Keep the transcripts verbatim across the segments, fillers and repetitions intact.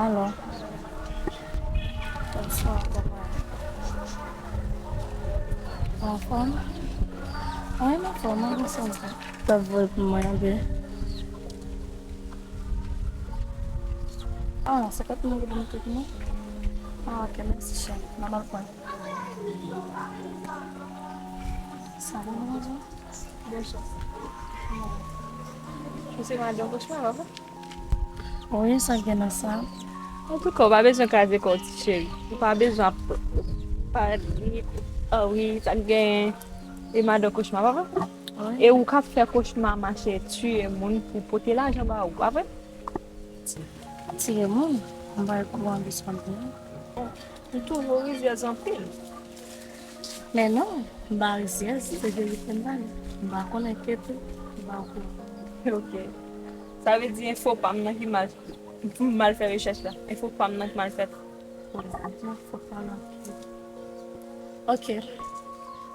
Alo. Bonswa, kòman w ye? Anfòm? Wi, m anfòm, mwen konsa. T ap voye pou mwen, anben. Ah, senkant mil goud m te gen. Ah, ok, mèsi, cheri. M ap al pran. Sa va, madanm? Bonswa. Ou se madan Kochma, papa? Wi, sa gen nan sa. Antouka, ou pa bezwen kraze kò w, ti cheri. Ou pa bezwen ap pale, ah wi, sa k genyen. E madan Kochma, papa? Wi. E ou k ap fè Kochma mache tiye moun pou pote lajan ba ou, pa vre? Tiye moun, m pa gen kouran bezwen pran. Ou toujou rizyèz anpil. Men non, m pa rizyèz, se verite m pale. M pa konnen ke tou, m pa okouran. Ok. Sa vle di enfo pa m nan ki mal, pou m mal fè rechèch la. Enfo pa m nan ki mal fèt. Wi, sa vle di enfo pa m nan ki Ok.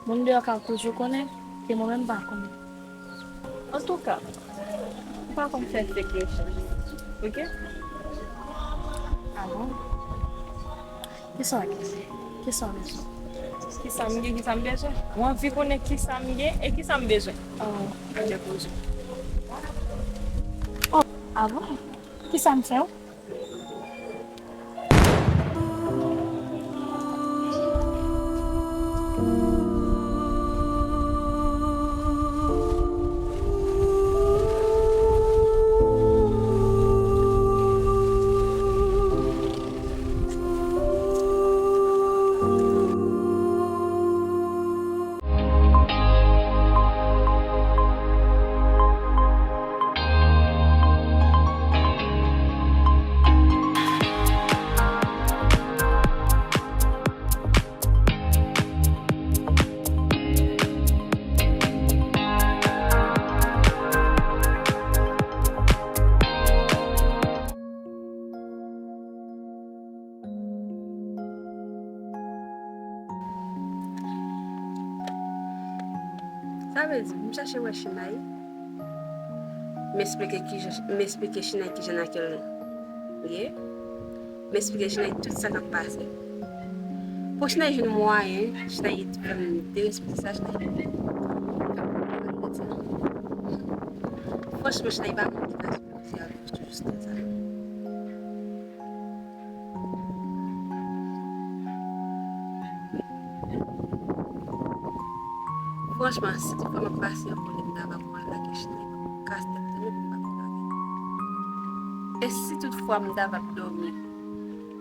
Moun deyò ka toujou konnen, ke mwen menm m pa konnen. Antouka, ou pa konn fè fake rechèch, ok? Ah bon? Kisa w gen? Kisa w bezwen? Kisa m gen, kisa m bezwen? Ou anvi konnen kisa m gen e kisa m bezwen? Oh, mwen depoze. Oh, ah bon? Kisa m fè w? Sa vle di, m chache wè Chinay. M esplike kijan, m esplike Chinay kijan nan kè l ye. M esplike Chinay tout sa k ap pase. Pou Chinay jwenn mwayen, Chinay fè m derespekte sa, Chinay fè m Franchman, Chinay pa moun ki ta sipòte avèk toujou sa. Franchman, si toutfwa m ap pase yon pwoblèm, m ta va pran lage Chinay, kase tèt li, pou m pa pran lage. E si toutfwa m ta va dòmi,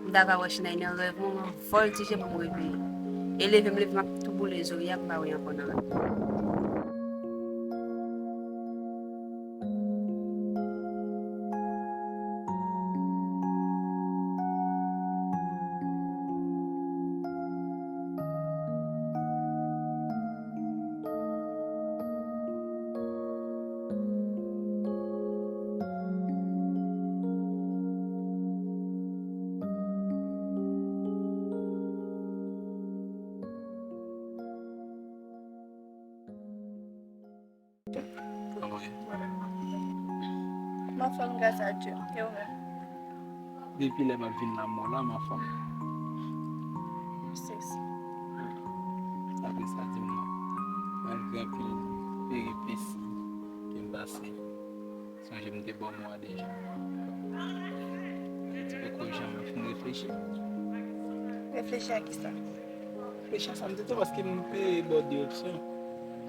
m ta va wè Chinay nan rèv mwen, mwen vòltije pou m reveye. E leve m leve, m ap tou boule zòrye a, m pa wè ankò nan rèv. Kòman w ye? M anfòm, gras a Dye. E ou menm? Depi lè m ap vin la, m wè w la, m anfòm. Mèsi. Apre sa, di m non. Malgre anpil peripesi ke m pase, sonje m te ba w mo a deja. Mwen te poko janm fin reflechi. Reflechi a kisa? Reflechi a sa m te di w, paske m te ba w de opsyon.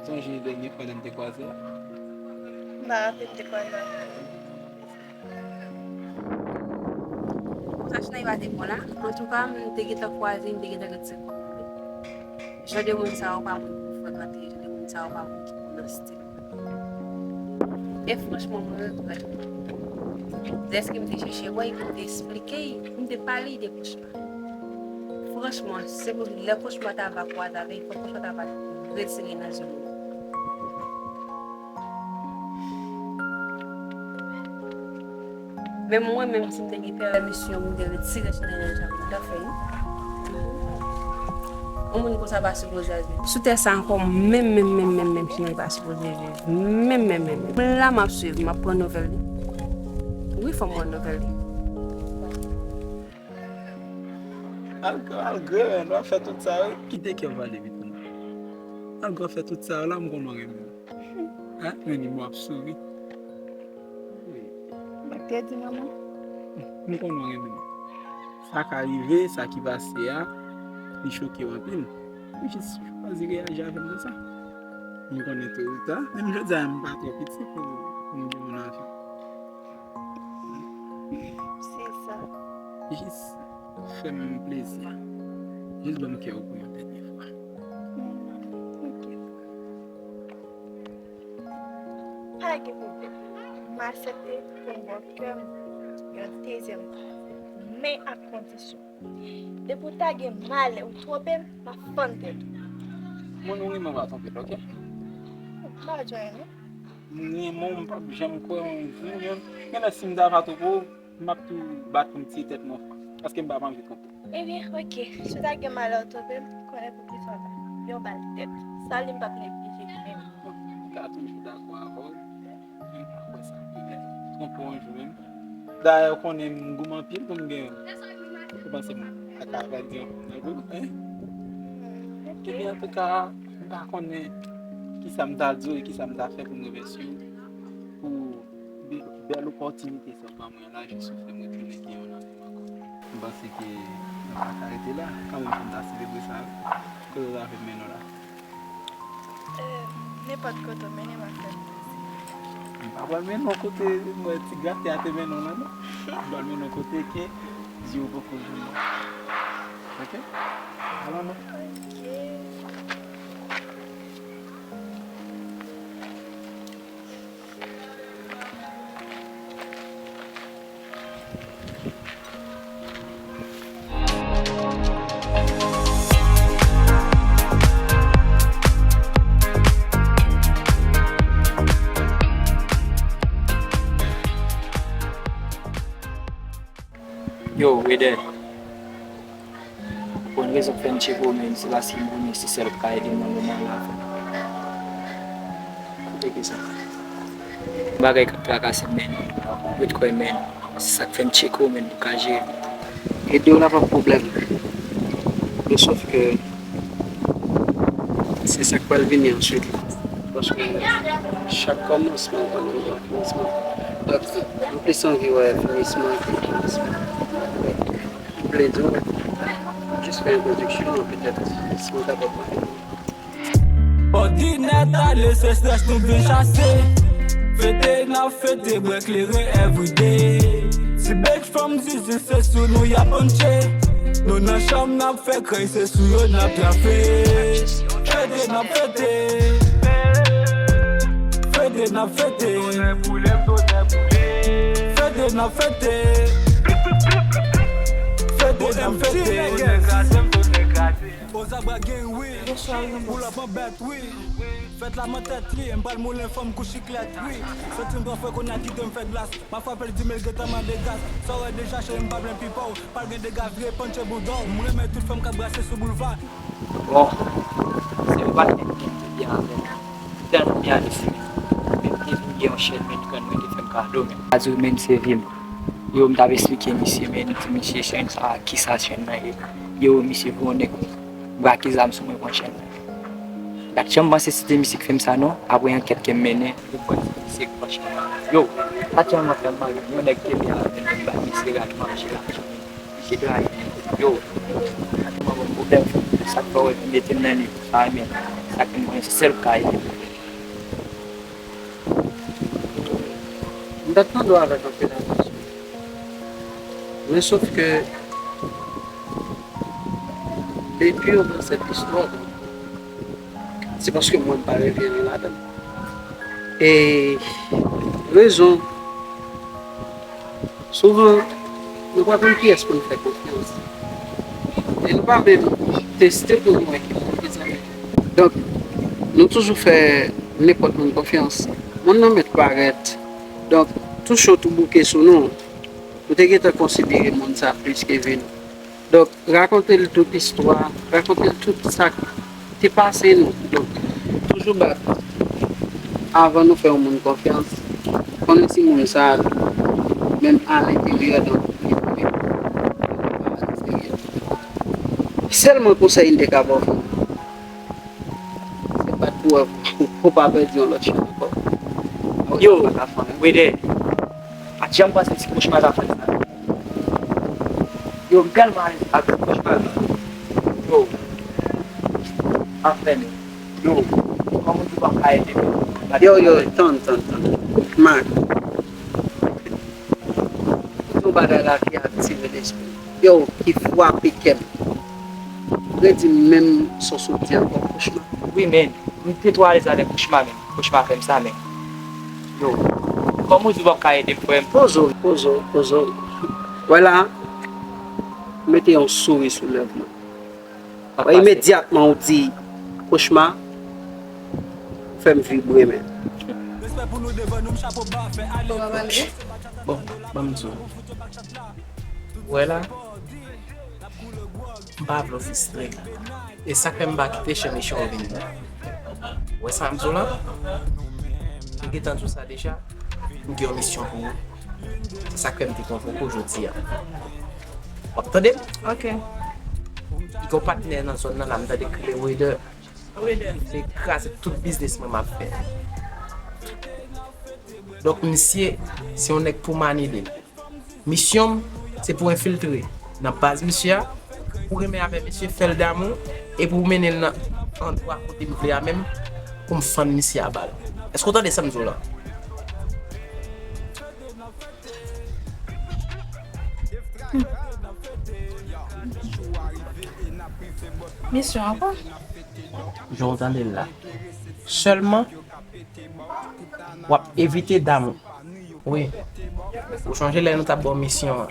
Sonje dènye fwa lè n te kwaze a? M pa raple m te kwaze avè w. Konsa Chinay pa te bon la. Antouka, m te gentan kwaze, m te gentan retire kò m anpil. Jan de moun sa yo pa moun pou frekante, jan de moun sa yo pa moun ki pou nan stil. E franchman, mwen regrèt. Dèske m te chèche wè, m te esplike, m te pale de Kochma. Franchman, se pou lè Kochma ta va kwaze avè l, fòk Kochma ta va retire nan zye m. Men mwen menm, si m te gen pèmisyon pou m te retire Chinay nan zye m, m t ap fè wi. Yon moun konsa pa sipoze al viv sou tè sa ankò, menm, menm, menm, menm, menm, Chinay pa sipoze viv. Menm, menm, menm, menm. M la, m ap swiv, m ap pran nouvèl li. Wi, fò m pran nouvèl li. Malgre, malgre, men w ap fè tout sa yo. Kite kè w pale vit pou mwen. Malgre w ap fè tout sa yo la, m konnen w renmen m. Hein? Men li, mwen ap souri. Wi. M pa t te di manman. M konnen w renmen m. Sa ka rive, sa ki pase a, li choke w anpil. Ou jis chwazi reyaji avè m konsa. M konnen tou ou ta, menm jodi a, m pa twò piti pou, pou m gen yon avi. Se sa. Jis fè m plezi. Jis ban m kè w pou yon dènye fwa. Ok. Pa gen pwoblèm. M aksepte pou w ban kè m yon dezyèm fwa. Men ak kondisyon. Depi w ta gen malè ou twonpe m, m ap fann tèt ou. Moun ou renmen w pa twonpe l, ok? M pa bezwen renmen. M renmen w, m p ap janm kwè w, m renmen w. Genlè si m ta va twonpe w, m ap tou bat pou m tiye tèt mwen. Paske m p ap anvi twonpe w. Ebyen, ok. Si w ta gen malè w twonpe m, konnen pou kisa w ta. Yon bal tèt. Sa li m p ap neglije menm. M ka toujou dakò avè w. Mwen pa kwè sa. Twonpe w yon jou menm. Dayè, ou konnen m goumen anpil pou m gen. Ou panse m pa ka pèdi yon nan gou, hein? Ebyen, antouka, m pa konnen kisa m ta di w e kisa m ta fè pou m remèsye w pou bè-, bèl opòtinite sa w ban mwen la, jis ou fè m retounen gen yon nan men m ankò. M panse ke nou pa ka rete la, kanmenm fò n ta selebre sa, wi. Kote w ta vle m mennen w la? Eh, nenpòt kote w mennen m ap fè m plezi. M pa pral mennen w kote m wè ti gate a te mennen w la, non. M pral mennen w kote ke zye w poko jwenn. Ok? Alò non. Ok. Yo, Weder. Bon, rezon k fè m tcheke w, men se paske m konnen se sèl ou k ka ede m nan moman la. Koute ki sa. Bagay k ap trakase m, men. Ret kwè, men. Se sa k fè m tcheke w, men, pou w ka jere. Ede w la pa pwoblèm. Men sòf ke se sa k pral vini answit la. Paske chak kòmansman gen yon lòt kòmansman. Donk, m plis anvi wè finisman ke kòmansman. M vle di w, jis fè entwodiksyon an, petèt, si w kapab mande. Òdinè tale se strès nou vin chase. Fete n ap fete, bwè kleren everyday. Ti bèk fanm zizi se sou nou y ap panche. Nou nan chanm n ap fè krèy, se sou yo n ap trape. Fete n ap fete. Fete n ap fete. Fete n ap fete. Fete n ap fete. Ozabra gen wi. Bonswa, wi, pull up an bèt wi. Fèt la mwen tèt li, m pral moulen fanm kou chiklèt wi. Santi m twò fre kounye a kite m fè glas. M ap frape l di mil gentan mande gaz. Sa w wè deja cheri m pa plen pipo. Pral gen dega vire panche bouda w. M renmen tout fanm k ap brase sou boulva. Bon, se yon patnè m te byen avè l. Tèlman byen avè se menm. Menm te vin gen yon chèn men grann mwen te fè m kado men. Azou menm se vi m. Yo, m t ap esplike misye, men m di misye chèn sa, kisa chèn nan ye. Yo, misye voye yon nèg brake zam sou mwen pran chèn nan. Gad, jan m panse se te misye k fè m sa non, apre ankèt ke m mennen, yo kwè se misye k pran chèn nan. Yo, sa tèlman fè m mal, yon nèg te byen avè m, m bay misye rad manje la. Misye draye m. Yo, sa tèlman ban m pwoblèm, sa k fè w wè m mete m nan nivo sa, men sa k fè m konnen se sèl ou ka ede m. M t ap tande w avèk anpil atansyon. Men sòf ke depi w nan sèt istwa, se paske mwen m pa revire ladan l. E rezon, souvan, nou pa konn kiyès pou n fè konfyans. E nou pa menm teste pou nou wè ki moun ki zanmi nou. Donk, nou toujou fè nenpòt moun konfyans. Moun nan mèt parèt. Donk, tou cho tou bouke sou nou. Nou te gentan konsidere moun sa plis ke vin. Donk, rakonte l tout istwa, rakonte l tout sa k te pase nou. Donk, toujou bat avan nou fè yon moun konfyans. Konnen si moun sa, menm alenteryè, donk, li vre. Sèlman konsèy m te ka ba w, se bat pou w, pou, pou w pa pèdi yon lòt chans ankò. Yo, Wede, pa t janm panse ti kochma ta fè sa. Yo, m tèlman alèz ak kochma. Yo, anfen, yo, kòman w di w pa ka ede m? Yo, yo, tann, tann, tann. Mak. Ou di yon bagay la ki atire lespri m. Yo, ki frape kè m. Redi m menm sa w sot di ankò, kochma. Wi, men, m te twò alèz avèk kochma, men. Kochma fè m sa, men. Yo, kòman w di w p ap ka ede m, frè m? Poze w, poze w, poze w. Wè la, mete yon souri sou lèv mwen. Wè, imedyatman ou di, kochma, ou fè m vibre, men. Bon, ban m di w. Wè la, m pa vle w fristre. E sa k fè m pa kite chèmichon vin la. Wè sa m di w la? M gentan di w sa deja. M gen yon misyon pou ou. Se sa k fè m te konvoke w jodi a. W ap tande m? Ok. Li gen yon patnè nan zòn nan la, m tande k rele Weder. Weder. Li kraze tout biznis mwen m ap fè. Donk, misye, se yon nèg pou manile. Misyon m, se pou enfiltre nan baz misye a, pou renmen avè misye, fè l damou, e pou mennen l nan andwa kote m vle a menm, pou m fann misye a bal. Èske w tande sa m di w la? Misyon ankò? Jan w tande l la. Sèlman, w ap evite damou. Wi. Ou sonje lè nou t ap ba w misyon an?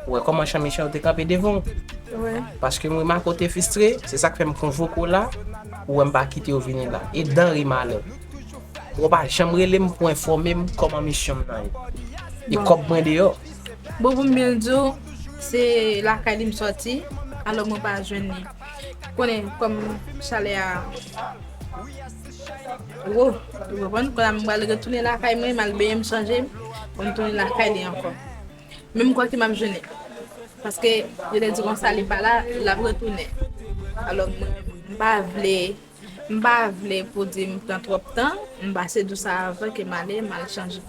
Ou wè kòman chan misyon yo te kanpe devan w? Wi. Paske m remake w te fristre, se sa k fè m konvoke w la, ou wè m pa kite w vini la. E dan ri malè. Ou pa janm rele m pou enfòme m kòman misyon m nan ye. E kòb mwen deyò. Bon, pou m byen di w, se lakay li m sòti, alò mwen pa jwenn li. Konnen, kòm chalè a wo, ou konprann? Kounye a m pral retounen lakay mwen, m al benyen, m chanje, pou m tounen lakay li ankò. Men m kwè ke m ap jwenn li. Paske yo te di konsa li pa la, l ap retounen. Alò, mwen, m pa vle, m pa vle pou di m pran twòp tan, m pase di w sa avan ke m ale, m al chanje.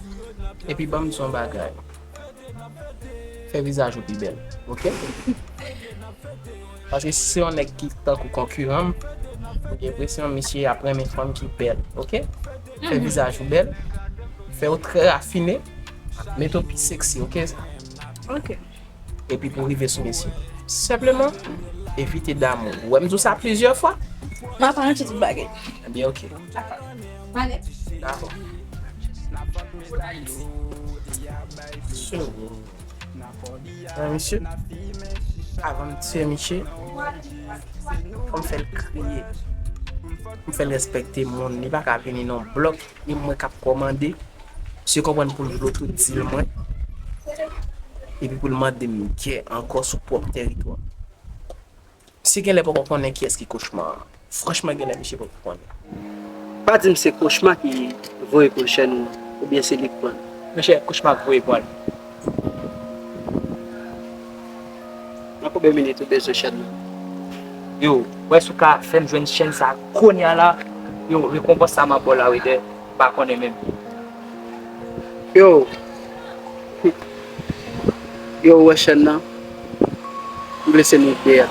Epi ban m di w yon bagay. Fè vizaj ou pi bèl, oke? Paske si se yon nèg ki tankou konkiran m, ou gen enpresyon misye ap renmen fanm ki bèl, oke? Fè vizaj ou bèl, fè w trè rafine, mete w pi seksi, oke? Oke. Epi pou rive sou mesye. Senpleman, evite damou. Ou wè m di w sa plizyè fwa. M ap aranje tout bagay. Ebyen, oke. Dakò. Dakò. So, Mwen, misye, avan m tiye misye, fò m fè l kriye. M fè l respekte moun. Li pa ka vini nan blòk, e mwen k ap kòmande. Misye konprann pou l bloke dil mwen. Epi pou l mande m gè ankò sou pwòp tèritwa m. Misye genlè poko konnen kiyès ki kochma an. Franchman, genlè misye poko konnen. Pa di m se kochma ki voye pran chèn ou an, oubyen se li k pran l. Monchè, kochma k voye pran l. Nan konbyen minit ou bezwen chèn nan? Yo, wè si w ka fè m jwenn chèn sa kounye a la. Yo, rekonpans sa m ap ba w la, Weder, m pa konnen menm. Yo, Yo, ou wè chèn nan? M vle se nou de a.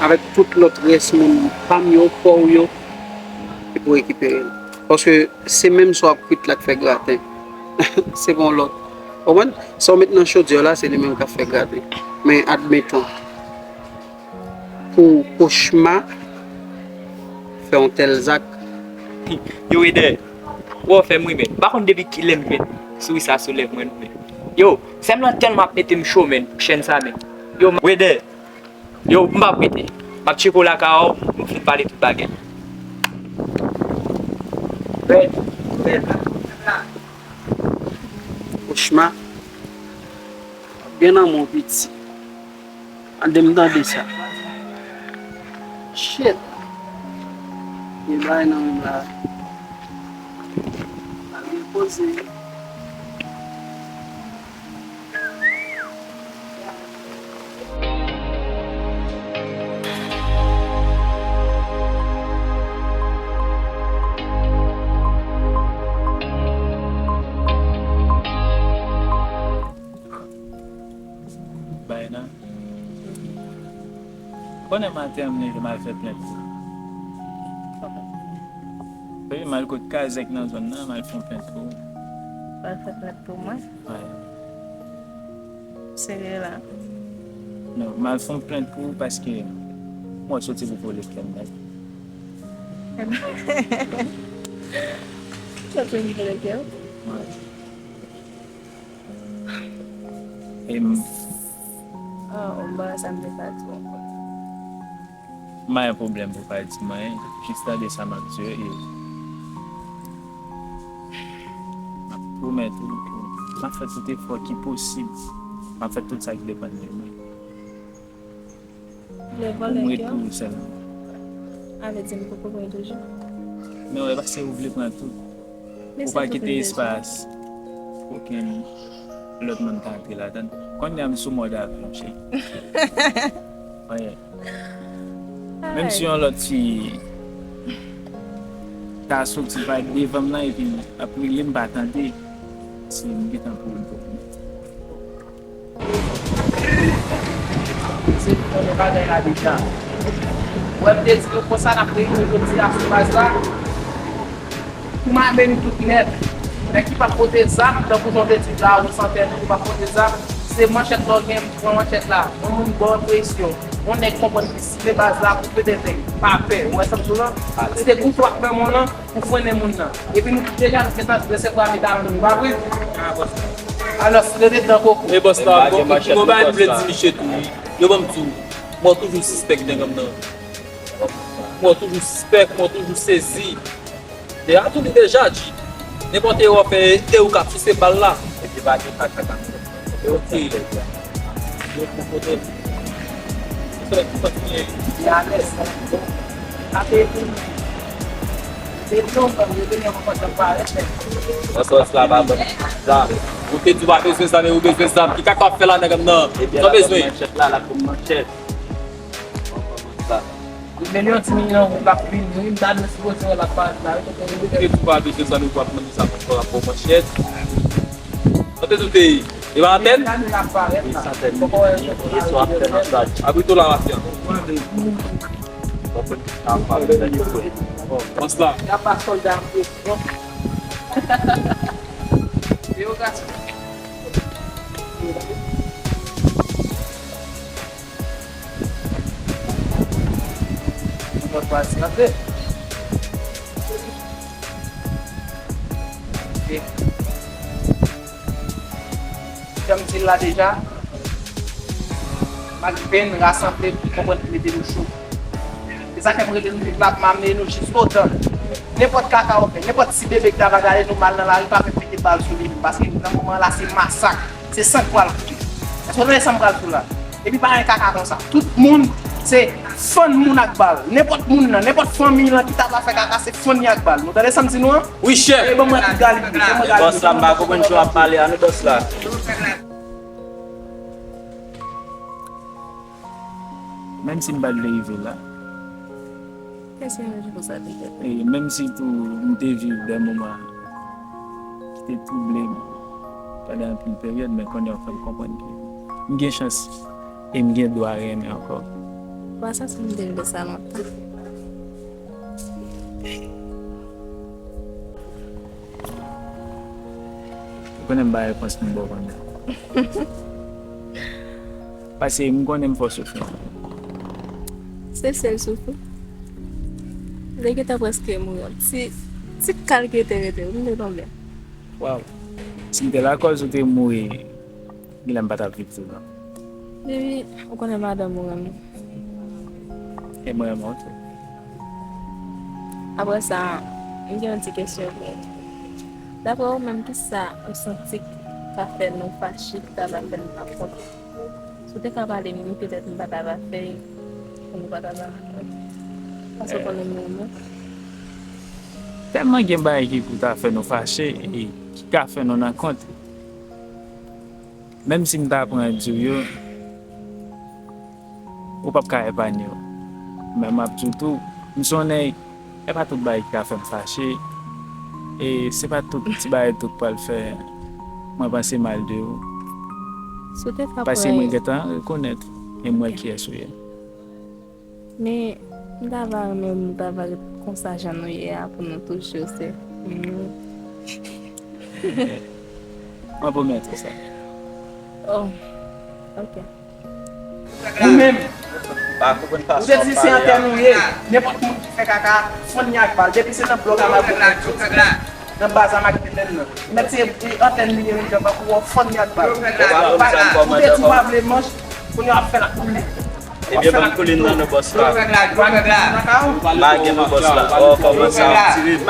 Avèk tout lòt rès moun pa m yo, pa w yo, ki pou rekipere l. Paske se menm sa w ap kwit la k fè graten. Se pa yon lòt. Ou konprann? Sa w met nan chodyè w la, se li menm k ap fè graten. Men admeton, pou kochma fè yon tèl zak. Yo, Weder, ou fè m ri, men. M pa konn depi kilè m jwenn souri sa sou lèv mwen, non, men. Yo, sè m lan tèlman ap mete m cho, men, pou chèn sa, men. Yo, Weder, yo, m p ap rete. M ap tcheke w lakay ou, nou fin pale tout bagay. Red, red. Kochma, gen nan mon piti. Tande m tande sa. Shit. Gen bagay nan menm la. Al gen poze. Nan. Konnen maten an, m leve, m al fè plent pou ou. Wi, m al kot Kazèk nan zòn nan, m al fè yon plent pou ou. Al fè plent pou mwen? Wi. Serye la? Non, m al fè yon plent pou ou paske m wè w soti pou vole kè m nèt. Soti pou vole kè w? Wi. E m Ah, m pa wè sa m te ka di w ankò. M pa gen pwoblèm pou w pa di m anyen, jis tande sa m ap di yo, e m ap pwomèt ou ke m ap fè tout efò ki posib, m ap fè tout sa ki depann de mwen. Vle pou m vole ret kè w? Pou ou sèlman. A vle di m poko pran toujou? Men w wè, paske ou vle pran tout. Ou pa kite espas pou okenn lòt moun ka antre ladan l. Kounye a m sou mòd avyon, cheri. Wi. Menm si yon lòt fi ta soti pa devan m nan epi ap rele m pa tande, se m gentan pou l. Se pou konnen bagay la deja. Ou wè m te di nou konsa n ap reyini jodi a sou baz la. Pou m ame nou tout nèt. Nèg ki p ap pote zam, tankou jan w te di la, ou santè nou ki p ap pote zam, se manchèt la w gen pou pran manchèt la. Yon moun ba w enpresyon. Yon nèg konprann ki sible baz la pou fete nèg. Pa pè. Ou wè sa m di w lan? Se te kouto ak men mwen lan. Pou frennen moun nan. Epi nou tout deja nou gentan resevwa medal nou, pa vre? Alò, rete dan koko. E bòs la, bon, bon bagay m vle di misye tou, wi. Yo ban m di w, mwen toujou sispèk nèg an nan. Mwen toujou sispèk, mwen toujou sezi. Deja tou li deja di, nenpòt erè w fè, e ou k ap souse bal la. Epi pa gen kaka. Ok. Bòs la pa ban m zam. Ou te di w pa bezwen zam, e ou bezwen zam. Ki kaka w ap fè la, nèg m nan? Sa w bezwen? Manchèt la, la pou manchèt. Men yon ti milyon goud l ap vini, wi, m ta dwe sipoze wè l ap parèt la, wi, kote l ye. Ou te di w pa bezwen zam, ou ap mande zam ankò, ap ba w manchèt. Kote nou te ye? E pa antèn? Wi, antèn. Yè swa ap fè nan sa. Abri tou la, Mafya. Bòs la. Y ap ba sòlda an presyon. Yo, gason. Mwen pa si antre. Ok. Jan m di l la deja, m ak Venn rasanble pou konprann ki mete nou cho. Se sa fè m rele nou tout la pou m amenn nou jiskotan. Nenpòt kaka w fè, nenpòt ti bebe ki ta va gade nou mal nan lari, pa fè pete bal sou li, paske nan moman la se masak, se san k pral koule. Èske w tande sa m pral di w la? Epi pa gen kaka konsa. Tout moun se fann moun ak bal. Nenpòt moun nan, nenpòt fanmi lan ki ta va fè kaka, se fann li ak bal. Nou tande sa m di nou an? Wi, chèf. E ban mwen tout galide, ban mwen galide. Bòs la, m pa konprann jan w ap pale a non, bòs la. Menm si m pa t vle rive la. Kèske yon jou konsa te fèt? E menm si tou m te viv de moman ki te twouble m pandan anpil peryòd, men kounye a w fè m konprann ke m gen chans e m gen dwa renmen ankò. Ou pa santi m te vle sa lontan? Ou konnen m ba repons pou m ba w kounye a. Paske m konnen m fè w soufri. Se sèl soufri. Li gentan prèske mouri. Ti, ti kal ki te rete, m te tonbe. Waw. Si m te lakòz ou te mouri, genlè m pa t ap viv tou non. Baby, ou konnen madanm ou renmen. E mwen renmen w tou. Apre sa, m gen yon ti kesyon pou ou. Daprè ou menm, kisa ou santi k ka fè nou fache, ki ta va fè nou pa kontan? Si w te ka pale m li, petèt m pa ta va fè l, pou nou pa ta va kontan. Paske w konnen m renmen w. Tèlman gen bagay ki pou ta fè nou fache, e ki ka fè nou nan kont. Menm si m ta pran di w yo, ou p ap ka epanye w. Men m ap di w tou, m se yon nèg, e pa tout bagay ki ka fè m fache, e se pa tout ti bagay tou k pral fè mwen panse mal de ou. Si w te ka pran. Paske mwen gentan rekonèt e m wè kiyès ou ye. Men, m ta va renmen nou ta va ret konsa jan nou ye a pou nou toujou se. Mm. Mwen pwomèt ou sa. Oh, ok. Ou menm, ou te di se antèn ou ye. Nenpòt moun ki fè kaka, fann li ak bal. Depi se nan blòk a m ap nan baz a m ak tenten nan. Mèt se antèn li ye, jan tankou w fann li ak bal. Ou te di w pa vle manch, kounye a w ap fè l ak koulin. Ebyen, ban m koulin nan non bòs la. M pa gen non bòs la. Oh, kòman sa ap tire m.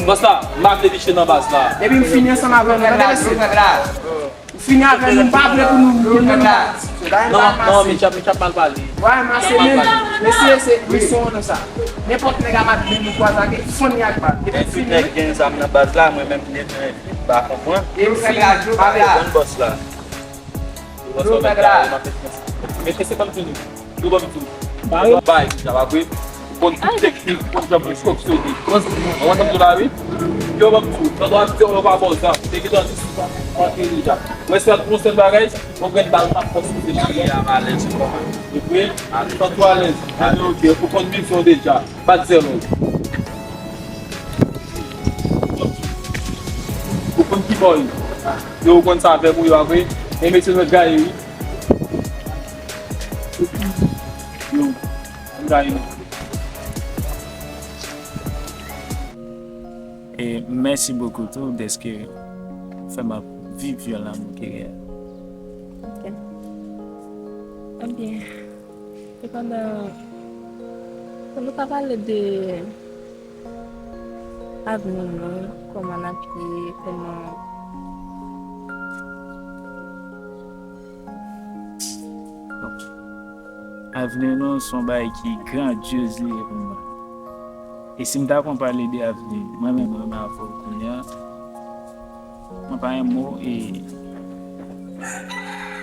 Bòs la, m pa vle biche nan baz la. Epi m fini ansanm avè w, tande mesye. M fini avè nou, m pa vle pou nou, nou, nou, nou. Non, non, Mitch ap, Mitch ap mal pale. Wè, men se menm, mesye, se, mesye, nou sa. Nenpòt nèg a mat vin nou kwaze ak fann li ak bal. Epi m fini. Tout nèg gen zam nan baz la, mwen menm, m pa konprann. E m fini avè bòs la. Mete se kòm tini. Yo ban m tou. Bay, deja pa vre. Ou konn tout teknik, ou konn jan pou fonksyone. Ou konn jan pou la wi. Yo ban m tou. Nan dwa yo pa bon sa. Te gentan di si sa. Antre deja. Mwen sèl pou sèl bagay, mwen gen bal pa fòs pou se bagay. Ou vre? Santi w alèz. Ebyen, ok. Ou konn vizyon deja. Bat zèlo. Ou konn ki bò yo. Yo, ou konn sa avè m ou yo a vre. E mesye nou gaye wi. Yo, nou gaye nou. E mèsi bokou tou dèske fè m ap viv yon lanmou ki reyèl. Ok. Ebyen, sepandan, pou nou ka pale de avni nou, kòman n ap ye, kòman. Bon. Avni nou se yon bagay ki grandyoz li ye pou mwen. E si m ta konn pale de avni mwen menm, mwen menm avè w kounye a, mwen pa gen mo e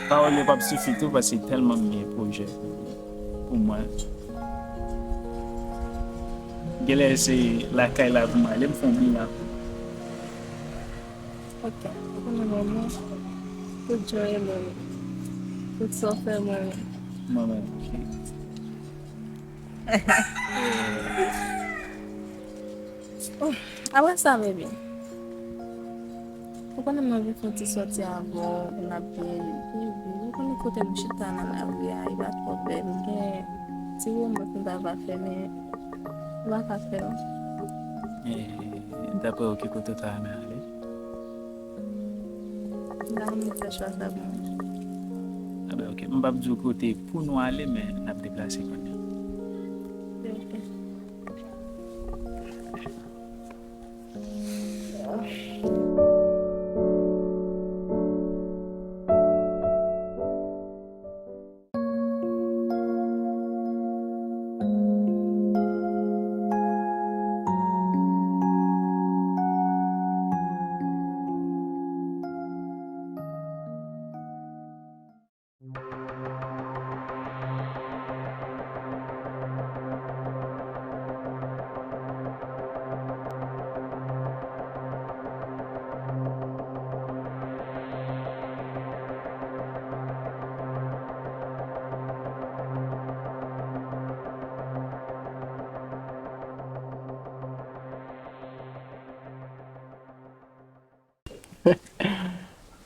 pawòl yo p ap sifi tou paske tèlman m gen pwojè pou mwen. Genlè se lakay la pou m ale, m fè yon bilan. Ok, ou konnen mwen menm, tout jan e mwen menm, tout sa w fè mwen menm. Mwen menm, ok. Oh, apre sa, baby, ou konnen m anvi fè yon ti sòti avè w, pou n ap byen, byen viv. Ou konnen kote m chita nan lari a, li pa twò bèl. Gen ti romans nou ta va fè, men nou pa ka fè l. E, daprè w, ki kote w ta renmen ale? M ta renmen fè chwa sa pou mwen. Enben, ok. M p ap di w kote pou nou ale, men n ap deplase kounye a. Ok.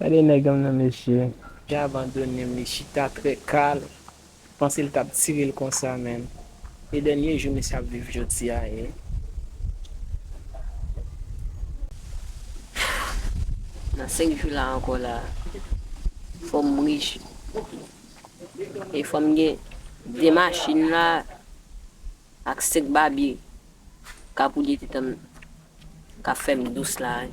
Gade nèg an nan, mesye. Li abandone m, li chita trè kalm. Panse l t ap tire l konsa, menn. E dènye jou misye ap viv jodi a, e. Nan senk jou la ankò la, fò m rich. E fò m gen de machin la ak senk babye k ap woule tèt an m, k ap fè m dous la.